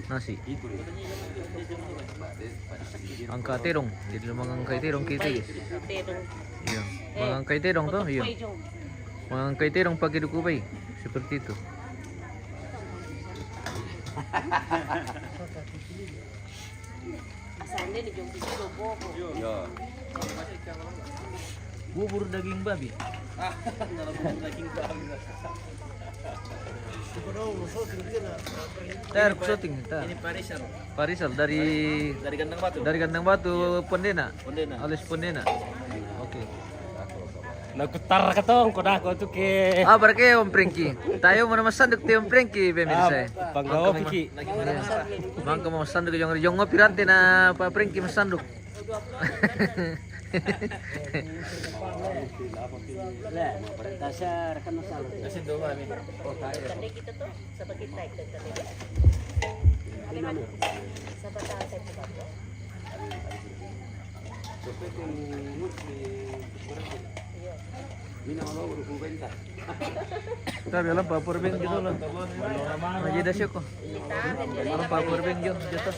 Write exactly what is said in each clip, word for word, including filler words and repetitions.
Nasi. Angka terong. Jadi lu mangangkai terong kita, guys. Iya. Mangangkai terong tuh, iya. Mangangkai terong pakai duku bai. Seperti itu. Bubur daging babi. Tar, ku syuting, tar. Ini Pak Rizal. Pak Rizal dari, dari Gandang Batu. Dari Gandang Batu, Pondena. Pondena. Alias Pondena. Oke. Naku tar katong, ko dako tu ke. Ah, barke Om Prengki. Tayo mo na masanduk ti Om Prengki, pemirsa. Panggawa piki. Mangka mo masanduk jong, jong ngopi rante na Pak Prengki masanduk. Kita bilang power bank gitu lah. Aja dah syukur. Bilang power bank gitu, jatuh.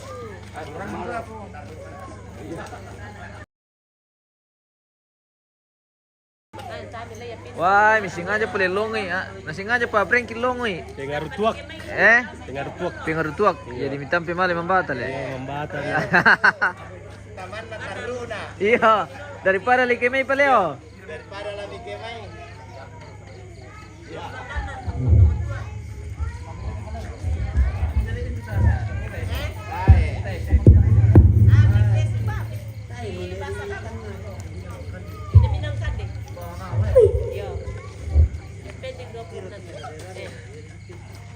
Wai, mi singaja pale longo i, ah. Na singaja pa Prengki longo i. Pengaruh tuak. Eh? Pengaruh tuak. Pengaruh tuak. Iya. Jadi mi tampe male mambatal, eh? Iya, mambatal, iya. Iya, daripada like mai pale, oh.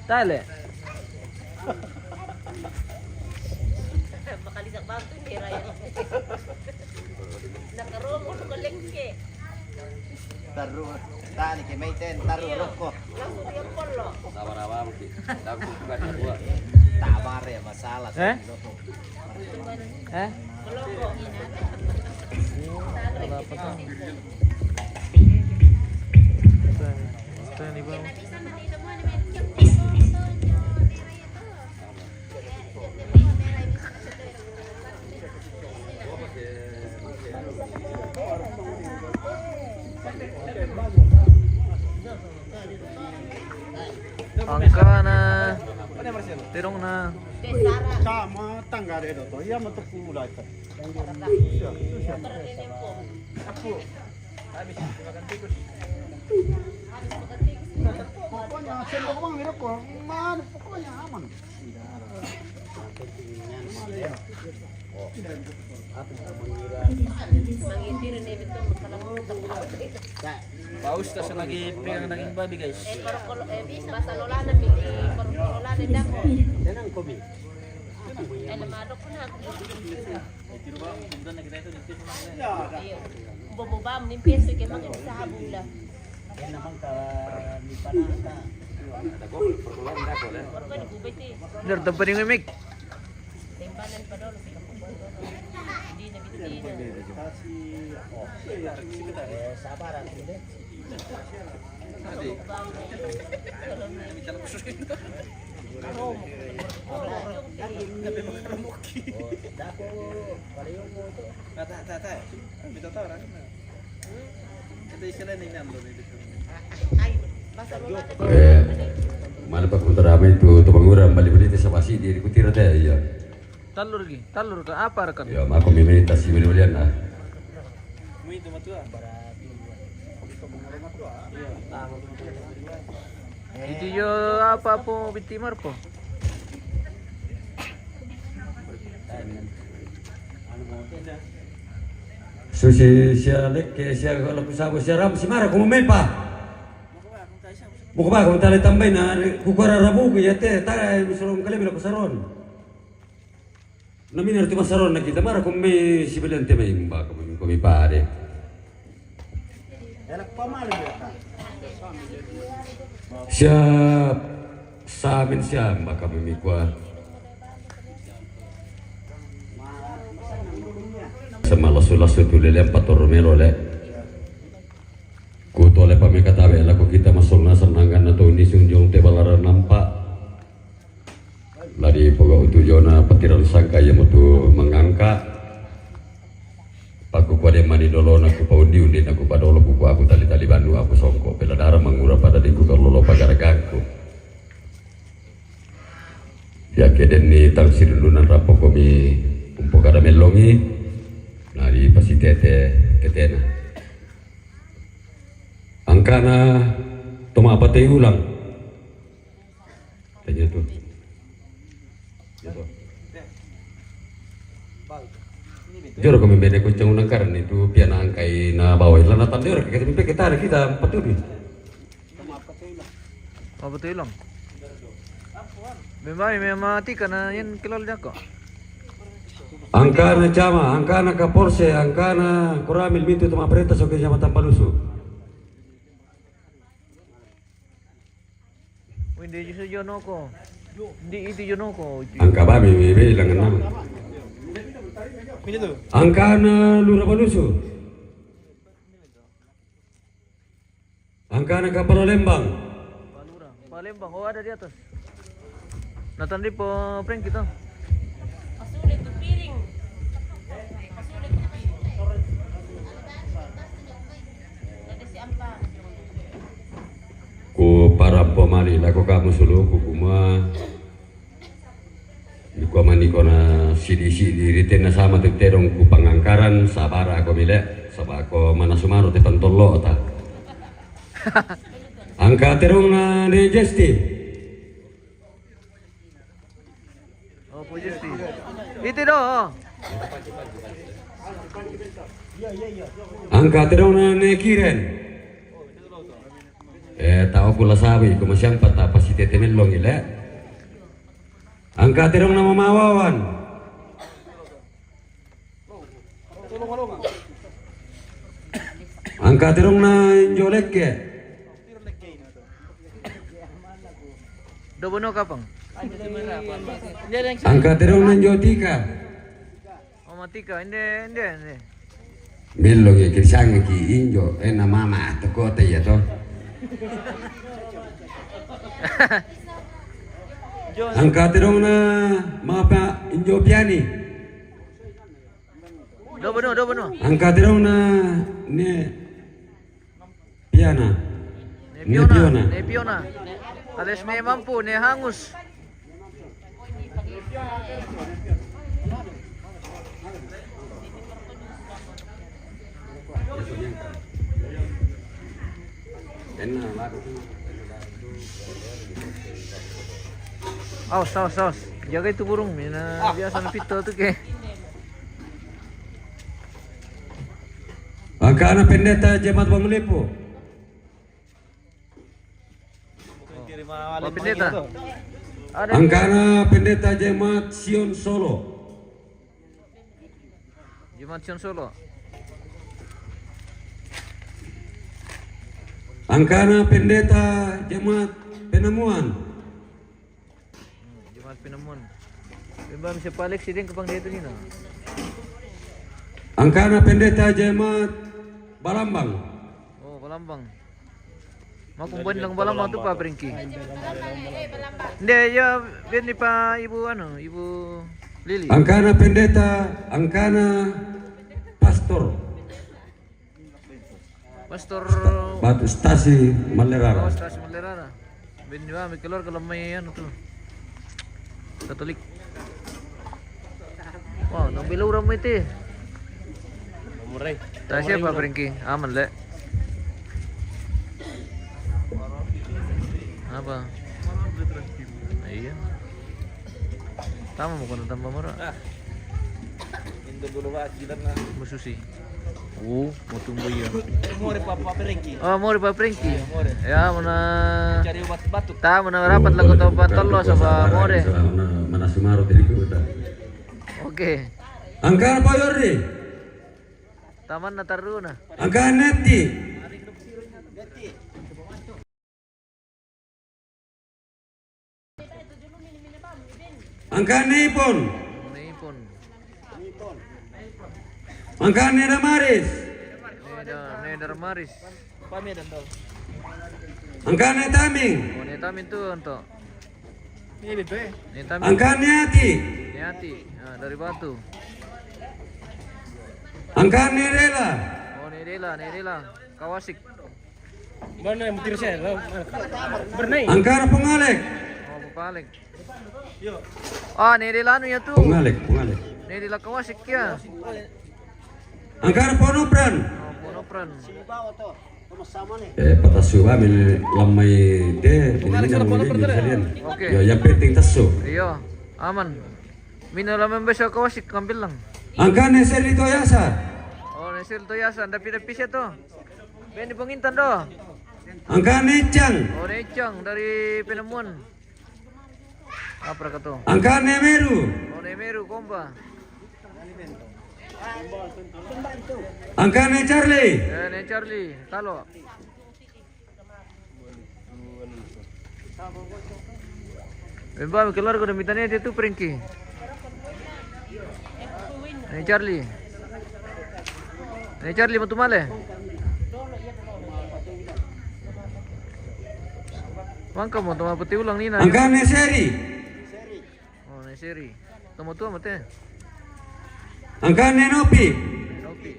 Tale. Makalisak bantu ni Raya. Nakaromo ko lengke. Taru, tani ke mai ten, taru roko. Langsung dia polo. Sabar apa, Bukti? Langsung bukan dua. Tabar ya masalah. Eh? Eh? Ada apa tuh? Apa ini, Bang? Angkana. Terongna. Sama tangga de doto. Iya, metu pula itu. Iya, susah. Aku. Pokoknya, sendok bang, ini kok. Mana, pokoknya aman. Paus ta sa lagi pegang daging babi, guys. Eh, parokolo, eh, bisa. Basa lolana, pi, parokolo lolana, dako. Tenang, komi. Eh, lemadok na. Iya. Bobo bam, ni peso ke makan sabu la. Yan naman ka, ni panata. Parokolo ni gubay ti. Bener, tempat yang mimik. Tempanan pa daw, hindi na binti na. Eh, sabaran, hindi. Dako, palayo mo to. Tata, tata. May tata, orang na. Eh, mana pa kung taramay tu, tu mangura, mali-mali ti sa pasi, di ko tira tayo, iya. Talur gi, talur ka, apa rekan? Ya, mako mimita si mali-malian na. Iti yo apa po, bitimar po. Susi siya lek, siya kalau ku sabo siya ram, si mara ku mepa. Buka ba, kung tali tambay na, ku kara rabu ku ya te, tara, eh, musulong kali bila ku saron. Naminar ti masaron na kita, mara ku me sibilan te me imba, ku me, ku me pare. Siap, samin siap, baka mimikwa. Sama lasu-lasu tu lele empat orang melo le. Ku tole pamikatabe laku kita masuk na sanangan na tu ni sunjung te balara nampa. Patirang sangka ia mutu mangangka. Paku kuade mani dolona ku paundi-undi na ku padolo ku kuaku tali-tali banu aku songko pela dara mangura pada dingku kalolo pagaragangku. Ya keden ni tang sirundunan rapo komi umpo kada melongi. Nari pasitete ketena. Angkana toma apa te ulang. Tanya tu. Joro kami bene kucing unang karan itu piana angkai na bawah ilana tandero kita kita kita kita patudi. Apa tu ilang? Memang memang tika na yang kelal jako. Angkana cama, angkana kapolse, angkana kuramil mitu toma pereta soke jama tampalusu. Wende jusu jonoko. Di itu jonoko. Angka bami mi be ilang nama. Angkana lura balusu. Angkana kapala Lembang. Palembang. Oh, ada di atas. Nathan di po prank kita. Pasulit tu piring. Pasulit tu piring. Ada si Ampa. Ku para pomali lako kamu sulu ku kuma. Di kua mani kona sidi-sidi ritenna sama tu terong ku pangangkaran sabara ko mile saba ko mana sumaro te pantollo ta. Angka terong na ne Jesti. Oh, po Jesti. Iti do. Angka terong na ne Kiren. Eh, tau kula sawi ku masiang pata pasitete melong ile. Angka terong na mamawawan. Angka terong na injo lekke. Dobono kapang. Angka terong na injo tika. Oh, matika inde inde inde. Mello nge kirsang ki injo ena mama to kota ya to. Angka terong na mapa injo piani. Dobono dobono. Angka terong na ne piana. Ne piona. Ne piona. Alias ne mampu ne hangus. Aus aus aus. Jaga itu burung mina biasa na pito tu ke. Angkana pendeta jemaat Banglepo. Pak pendeta. Angkana pendeta jemaat Sion Solo. Jemaat Sion Solo. Angkana pendeta jemaat Penemuan. Jemaat Pinemon. Bimba mi sepalek siding kepang dia itu nina. Angkana pendeta jemaat Balambang. Oh, Balambang. Maku bandang Balambang tu pa Pringki. Nde ya bini pa ibu anu, ibu Lili. Angkana pendeta, angkana pastor. Pastor Batu Stasi Malerara. Oh, Stasi Malerara. Bini ba mi keluarga lamai anu tu. Katolik. Wah, nang bela urang mai te. Tasi apa Pringki? Aman le. Apa? Iya. Tama mo kono tamba mora. Indo dulu ba jidan na. Mususi. Oh, mo tumbo iya. More pa pa Pringki. Oh, more pa Pringki. Ya mana. Cari obat batuk. Ta mana rapat lako to pa tollo saba more. Mana sumaro tadi ku ta. Oke. Angka apa Yordi? Taman na taruna. Angka Neti. Angkana Ipon. Angkana Ipon. Angkana Damaris. Neda Damaris. Angkana Taming. Oh, ne Taming tu anto. Ne Taming. Angkana Ati. Yati, ah, dari Batu. Angka Nedela. Oh, Nedela, Nedela. Kawasik. Mana yang mutir saya? Lah, mana? Bernai. Angka Pongalek. Oh, Pongalek. Ah, Nedela anu ya tu. Pongalek, Pongalek. Nedela Kawasik ya. Angka Ponopran. Oh, Ponopran. Eh, patassu ba mi lammai te, ini minang muli salian. Oke. Yo, yang penting tassu. Iyo, aman. Mina lammai basa Kawasik, Kampilang. Angka Neseri Toyasa. Oh, Neseri Toyasa, dapi-dapi sia to. Ben di Pengintan do. Angka Necang. Oh, Necang dari Penemuan. Apa kata? Angka Nemeru. Oh, Nemeru, Komba. Angka Ne Charlie. Eh, Ne Charlie, talo. Bemba, keluar ko demi tanya dia tu Pringki. Ne Charlie. Ne Charlie, mau tu male? Mangka mau tu peti ulang ni na. Angka Ne Seri. Oh, Ne Seri. Tomo tua mate. Angka Ne Nopi. Nopi.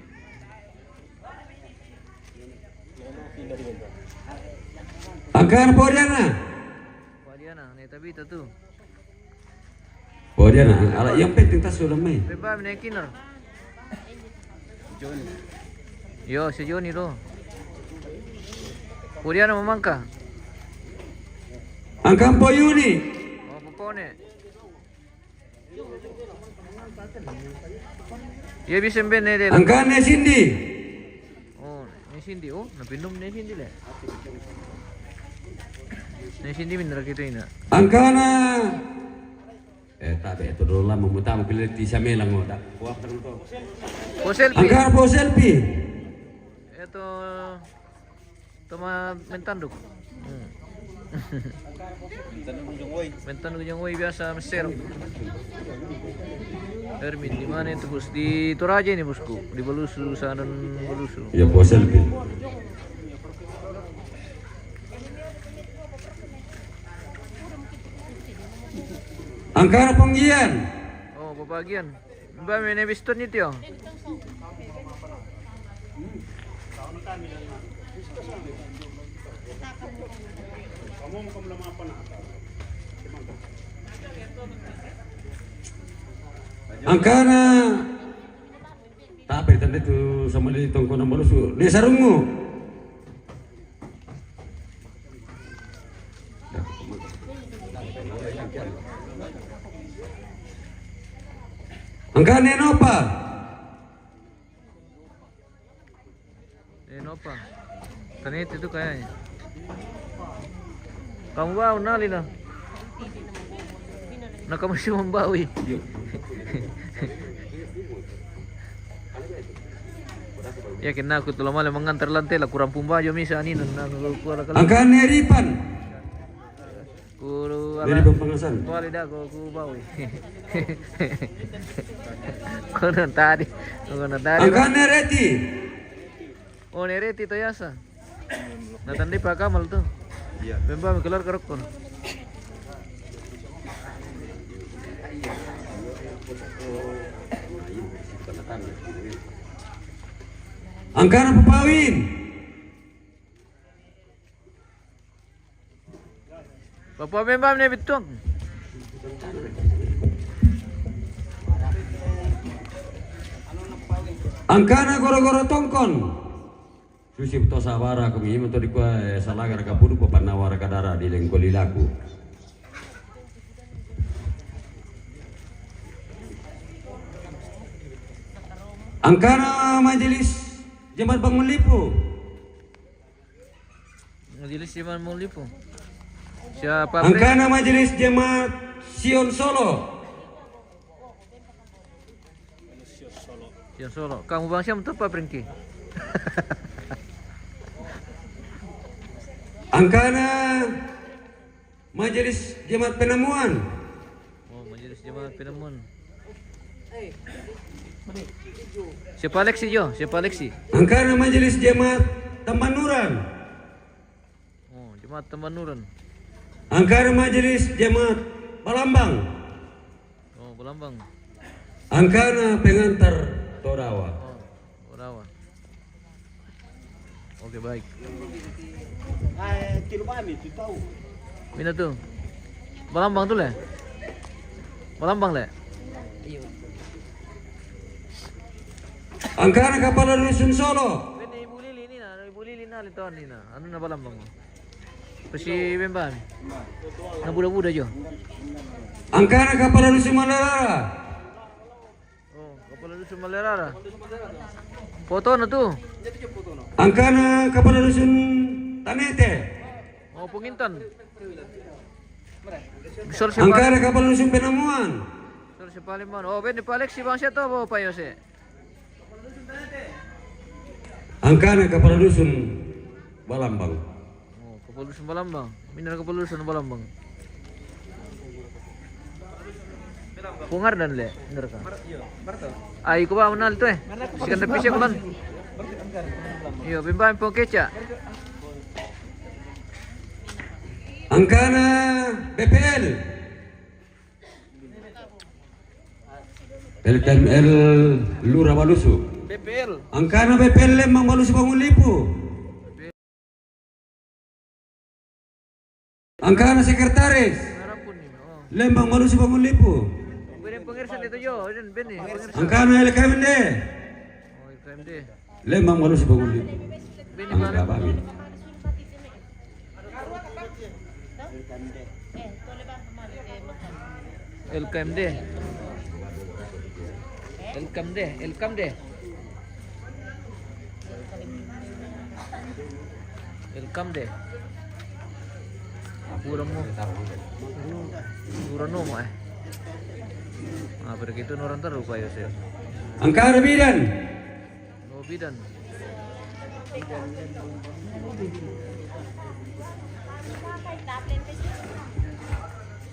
Angka Ne Podiana. Podiana, ne tabita tu. Podiana, ala yang penting tassu lammai. Beba, ne Kinar. Yo, si Joni do. Podiana mamangka. Angka Poyuni. Oh, pokone. Iya, bisa mbe ne de. Angka Ne Sindi. Oh, Ne Sindi. Oh, na pindum Ne Sindi le. Ne Sindi minra kita ina. Angkana. Eh, tabe itu dulu lah, memutama pilih di Samelang, oh, dak. Buah terus tuh. Poselpi. Angkana Poselpi. Itu Toma Mentanduk. Hmm. Mentanduk Jongoi. Mentanduk Jongoi biasa mesir. Hermin, di mana itu, Bos? Di Toraja ini, Bosku. Di Balusu, sana dan Balusu. Ya, Poselpi. Angkana Penggian. Oh, Bapak Gian. Mba mene biston ni tio. Angkana. Tapi tanda tu sama di tongko nomor su. Ne Sarungu. Angkana Ne Nopa. Ne Nopa. Tanete tu kayaknya. Kamu bau nali lah. Na kamu si Mambawi. Ya, kena aku tu lama le mangantar lante lah, kurang pumba jo misa ni, na, na, ku, ku, ku, Angkana Ne Ripan. Ku, ala, Ripan Pangasan. Ku ale dah, ku, ku bau. Kono tadi, kono tadi. Angkana Ne Reti. Oh, Ne Reti Toyasa. Na tandai pa Kamal tu. Iya. Bemba mi keluar kerokon. Angkana Papawin. Papa memang ne bitung. Angkana Goro-goro Tongkon. Susi to sabara kami, mento dikua, eh, salaga raka pudu, papannawa raka dara di lengko lilaku. Angkana Majelis Jemaat Bangun Lipu. Majelis Jemaat Bangun Lipu. Siapa, Bre? Angkana Majelis Jemaat Sion Solo. Sion Solo. Kamu bang siapa tu, Pak Pringki? Angkana Majelis Jemaat Penemuan. Oh, Majelis Jemaat Penemuan. Siapa Alexi jo? Siapa Alexi? Angkana Majelis Jemaat Tambanuran. Oh, Jemaat Tambanuran. Angkana Majelis Jemaat Balambang. Oh, Bambang. Angkana pengantar Torawa. Oh, Torawa. Oke, baik. Eh, tilu kami, tu tahu. Mina tu. Balambang tu le. Balambang le. Angkana kapala dusun Solo. Bene Ibu Lili ni na, Ibu Lili na le ton ni na. Anu na balambang. Pasi bemba ni. Na buda-buda jo. Angkana kapala dusun Malerara. Oh, kapala dusun Malerara. Foto na tu. Angkana kapala dusun Tanete. Oh, Pungintan. Sol si Angkana kapala dusun Penamuan. Sol si Paliman. Oh, bene Paleksi bang sia to, bo, Pak Yose. Angkana kapala dusun Balambang. Oh, kapala dusun Balambang. Mina kapala dusun Balambang. Pungar dan le, bener ka? Ai, ko ba manal tu, eh. Sikan tapi siya kulan. Iyo, bimba po keca. Angkana B P L. L K M L Lura Balusu. B P L. Angkana B P L Lembang Balusu Bangun Lipu. Angkana sekretaris. Lembang Balusu Bangun Lipu. Bene pengersan itu jo, bene pengersan. Angkana L K M D. Oh, L K M D. Lembang Balusu Bangun Lipu. Bene Angka mana? Bami. L K M D. L K M D, L K M D. L K M D. Kurang mo. Kurang mo, eh. Ah, begitu orang terus, Pak Yosef. Angkara bidan. Oh, bidan.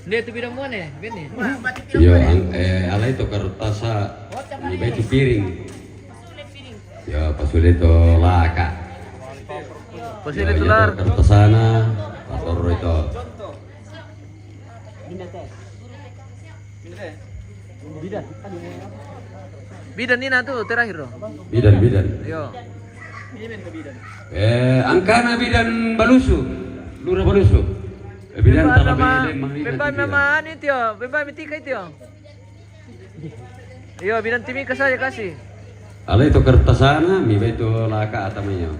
Nde tu bidan mo ne, bene. Yo, ang, eh, alai to kartasa, ni bai tu piring. Yo, pasule to laka. Pasule to laka. Kartasana, pasoro itu. Bidan ni na tu terakhir tu. Bidan, bidan. Yo. Eh, angkana bidan Balusu, Lura Balusu. Eh, bidan tala mama, bele mama, bele mama anu itu yo, bele mama mitika itu yo. Yo, bidan timika saja kasi. Alai to kartasana, mi bai to laka atama yo.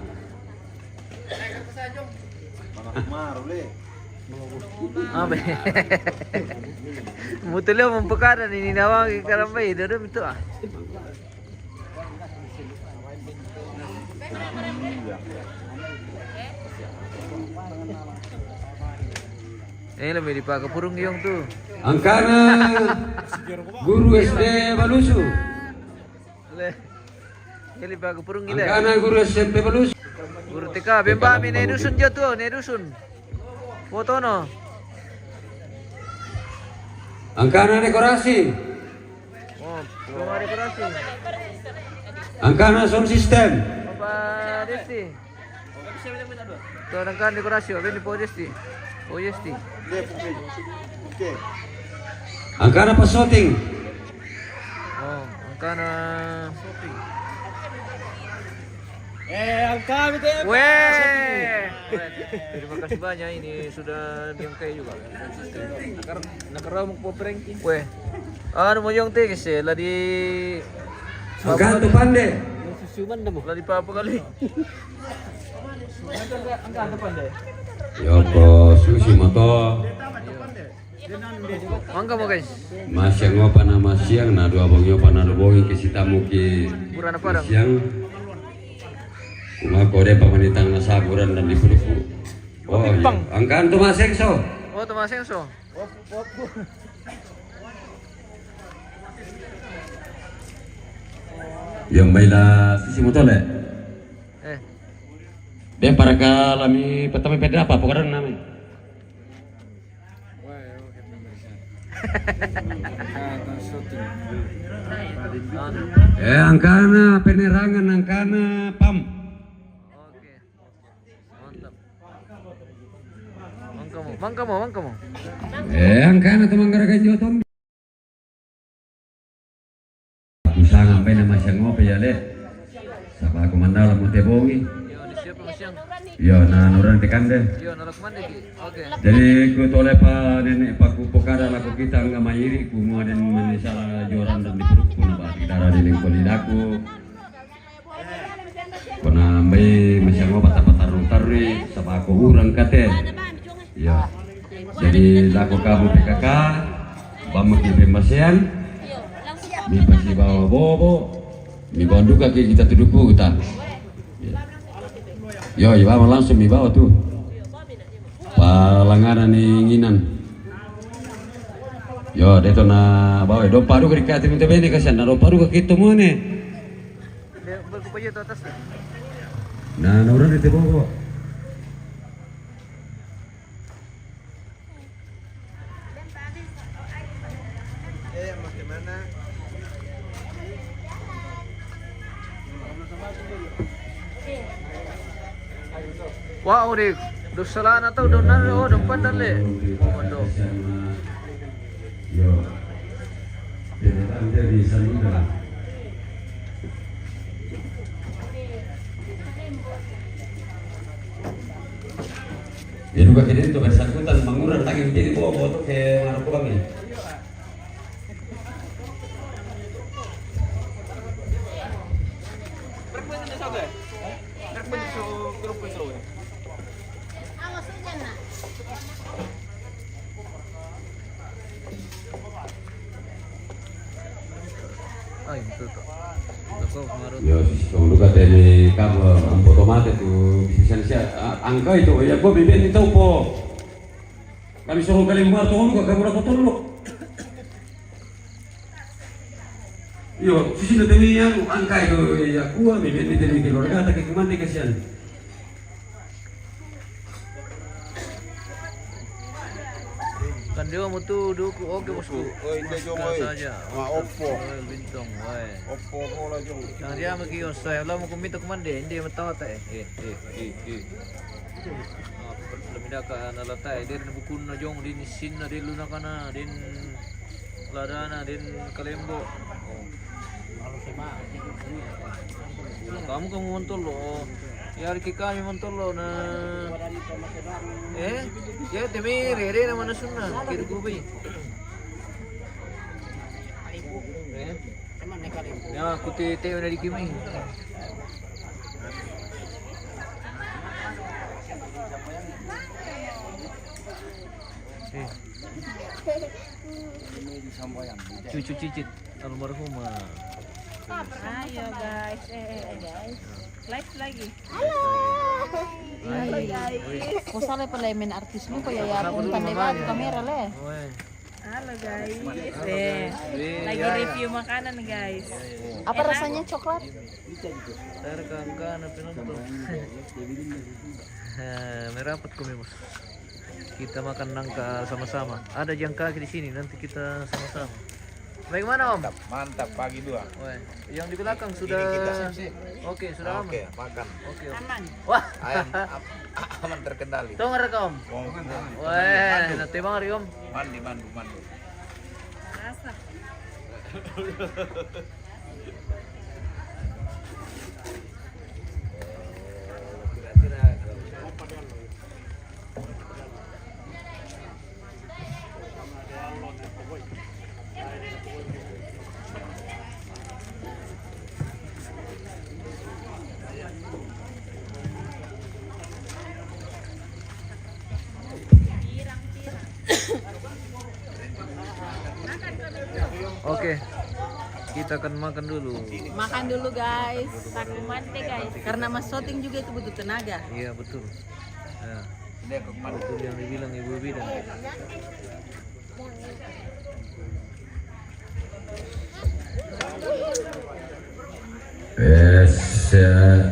Abe. Mutu leo mempekada ni, ni nawang karamba itu, dodo mitu ah. Eh, lebih dipakai purung giong tu. Angkana guru S D Balusu. Le. Kali bagu purung gila. Angkana guru S M P Balus. Guru T K, bemba mi ne dusun jo tu, ne dusun. Foto no. Angkana dekorasi. Oh, rumah dekorasi. Angkana sound system. Bapak Desti. Tuh, angkana dekorasi, apa ini, Pak Desti? Oh, Desti. Oke. Angkana pas syuting. Oh, angkana. Eh, angka itu ya. Weh. Terima kasih banyak, ini sudah diangkai juga. Nakar, nakar mau prank. Weh. Anu mo yong te kese, la di. Angka tu pande. Susuman na mo. La di papa kali. Angka tu pande. Yoko susi moto. Mangga mo, guys. Masiang opa na masiang, na dua bongi opa na dua bongi ke sitamu ke. Burana Padang. Masiang. Kuma kode pamanitang na saburan dan di puduku. Oh, iya. Angkan tu masengso. Oh, tu masengso. Yang baila susi motole. Eh. Dia para kalami pertama peda apa? Pokaran nami. Eh, angkana penerangan, angkana pam. Oke. Mantap. Mangkamo, mangkamo, mangkamo. Eh, angkana teman gara ganjo tombi. Pai na masiang ope ya le. Saba ko mandala mo te bongi. Yo, na norang te kande. Jadi ku tole pa nene pa ku pokara lako kita angga mairi ku mo den mane sala joran dan di perutku na ba kita ra den ko lidaku. Kona mbai masiang ope tapa taru-taru saba ko urang kate. Iya. Jadi lako kamu P K K, bamaki pembasean, mi pasi bawa bobo, mi bawa duka ke kita tuduku kita. Iya. Yo, ibawa langsung mi bawa tu. Palangana ni nginan. Yo, deto na bawa dompa duka dikati minta bene kasian, na dompa duka kita mone. Na, na urang di te bobo. Wa uri, dosa lana tau donan le, oh, dompan dan le. Mondo. Yo. Tidak ada di sana. Ya juga kini itu bersangkutan mangura lagi menjadi bawa foto ke mana pulang ya. Ay, betul, Pak. Betul, Pak, Marut. Yo, si tong duka teni kamu ampo tomate tu bisa sia angka itu ya gua bibit itu po. Kami suruh kalian buat tong duka kamu dapat tolong. Yo, sisi na temi yang angka itu ya gua bibit itu di keluarga tak kemana kasihan. Kan dia mau tu duku, oke, bosku. Oh, ini jong, oi. Saja. Ma, opo. Bintong, wai. Opo, opo lah, jong. Yang dia mau kios saya, lah mau kumita kumande, ini dia mau tawa tak, eh? Eh, eh, eh, eh. Ah, lebih dah ke anak letak, eh. Dia ada buku na jong, dia nisin na, dia luna kana, dia ladana, dia kalembo. Oh. Kamu kamu montolo. Ya, riki kami montolo na. Eh? Ya, temi rere na mana sunna. Kiri kubi. Eh? Ya, kuti te na riki mi. Eh. Cucu Cicit almarhumah. Ayo guys, eh, eh, eh, guys. Live lagi. Halo. Hai. Halo guys. Ko sala pala main artis mo ko ya, ya pun pandai banget kamera le. Halo guys. Eh, lagi review makanan guys. Apa rasanya, coklat? Saya rekam kan apa nonton. Eh, merapat kami, Bos. Kita makan nangka sama-sama. Ada jangkaki di sini, nanti kita sama-sama. Bagaimana, Om? Mantap, mantap, pagi dua. Weh, yang di belakang sudah. Ini kita. Oke, sudah aman. Oke, makan. Oke, Om. Aman. Wah. Ayam am-, aman terkendali. Tong rekam. Weh, nanti bang hari, Om. Mandi, mandi, mandi. Rasa. Oke, kita akan makan dulu. Makan dulu, guys. Taku mante, guys. Karena mas syuting juga itu butuh tenaga. Iya, betul. Ya. Betul yang dibilang Ibu Bidan. Eh, se-,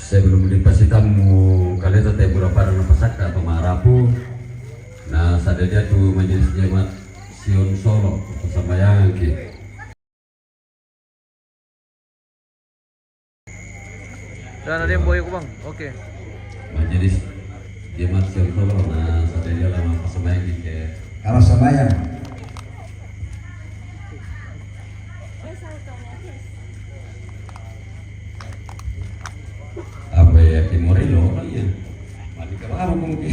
sebelum dipasi tamu kaleta te bura pada na pasaka atau marapu, na sadede tu majelis jemaat Sion Solo, pasambayangan ki. Dan ada yang boy ko, Bang. Oke. Majelis jemaat Sion Solo, na sadede lama pasambayangan ki ke. Kalau sambayang. Ke Morelos, no, ya. Mali ka baru como que